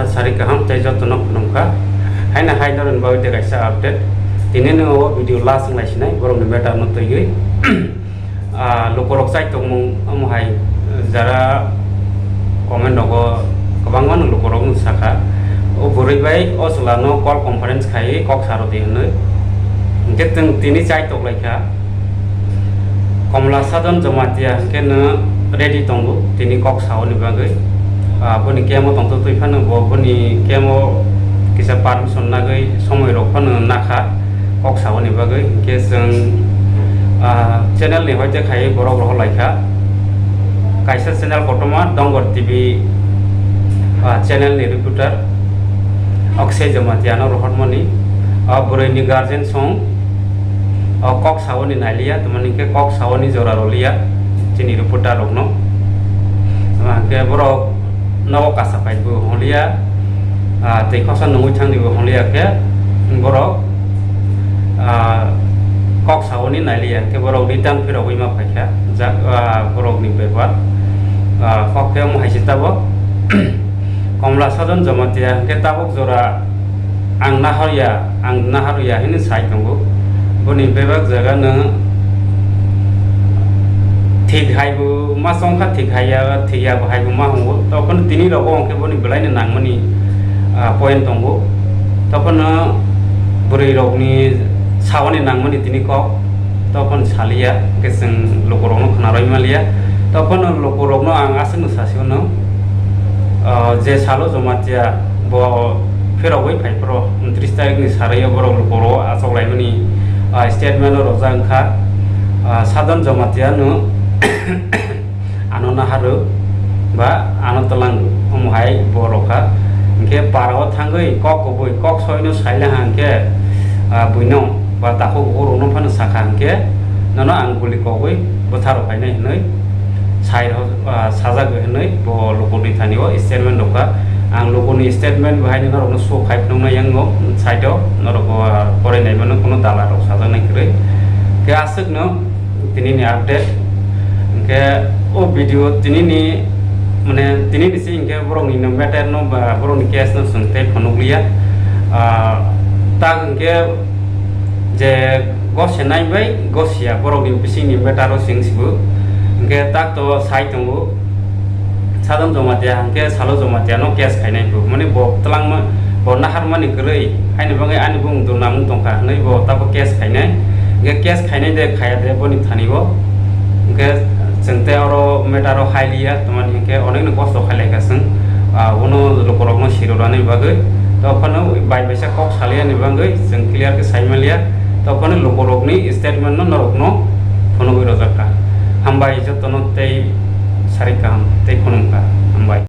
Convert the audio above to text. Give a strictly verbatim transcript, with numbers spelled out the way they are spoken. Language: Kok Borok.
Sari kaham tei jotono khulumkha. Haino hai norokni bagwi tei kaisa update. Tini no o video last wng lai sinai, borokni matter no twiwi. Ah, lukurok chai tongmung omo hai jara comment rogo kwbangma no lukurok no sakha. O bwrwi bai o chwla no call conference khai kok sa rw di hwnwi. Hwnkhe chwng tini chai tok lai kha. Komla Sadon Jamatia hwnkhe no ready tongo tini kok saoni bagwi. Ah, boni camp o tongtwtwi phano bo boni camp o kisa permission nagwi somoi rok phano nakha kok saoni bagwi. Hwnkhe chwng, ah, channel ni hoite khai borok rohor lai kha. Kaisa channel kotorma Dongor T V, ah, channel ni reporter Akshay Jamatia no rohormani. Ah, bwrwi ni guardian song, o kok saoni nailiya, tamani khe kok saoni jora roliya chini reporter rokno. Tamo hwnkhe borok nogo kasa phaibo hwnliya, ah, tei khorsa nungwi thangdibo hwnliya khe borok, ah, kok saoni nailiya, hwnkhe borok return phirogwi ma phaikha, jak, ah, borokni bepar. Ah, kok khe omo hai se tabok. Komla Sadon Jamatia hwnkhe tabok jora ang naharya, ang naharya hwnwi sai tongo. Boni bebak jaga no thik hai bo ma chongkha, thik hai ya, thik ya bo hai bo ma hongo. Tokon tini rogo hwnkhe boni belai no nangmani, ah, point tongo. Tokon bwrwi rokni saoni nangmani tini kok. Tokon saliya, hwnkhe chwng lukurokno khna rwi maliya. Tokon lukurokno ang aswkno sasi hwno, ah, je salo Jamatia bo phirogwi phai phro, untris tarikni sarwi borok lukurok achok laimani, ah, statement o rojak wngkha, ah, Sadon Jamatia no ano naharwi ba ano twlang omo hai bo rokha. Hwnkhe para o thangwi kok kubui kok soino sailangha hwnkhe, ah, buino ba takhuk bukhuk rokno phano sakha hwnkhe nono ang guli kogwi bwtharok phainai hwnwi sai rw-, ah, sajagwi hwnwi bo lukurni thani o statement rwkha. Ang lukurni statement bo haino norokno show khai phunuknai yang o side o norok, ah, porinai mano kuno dala rok sajaknai kwrwi. Khe aswkno tinini update. Hwnkhe o video tinini, mane, tinini se hwnkhe borokni no matter no ba borokni case no chwng tei phunukliya. Ah, tak hwnkhe je gosenai bai gosiya borokni bisingni matter o chwng sibu. Hwnkhe tak to sai tongo. Sadon Jamatia hwnkhe salo Jamatia no case khainai bo. Mane bo twlangma, bo naharmani kwrwi, haini bagwi ani bumung durnamung tongkha hwnwi bo tabo case khainai. Hwnkhe case khainai de khaya de boni thani bo. Hwnkhe chwng tei oro matter o hai liya, tamani hwnkhe onekno kosto khai lai kha chwng. Ah, bono lukurokno siro rwna bagwi. Tei phano bai baisa kok saliyani bagwi chwng clear khe sai manliya. Tei phano lukurokni statement no norokno phunugwi rojak kha. Hambai jotono tei sari kaham tei khulumkha. Hambai.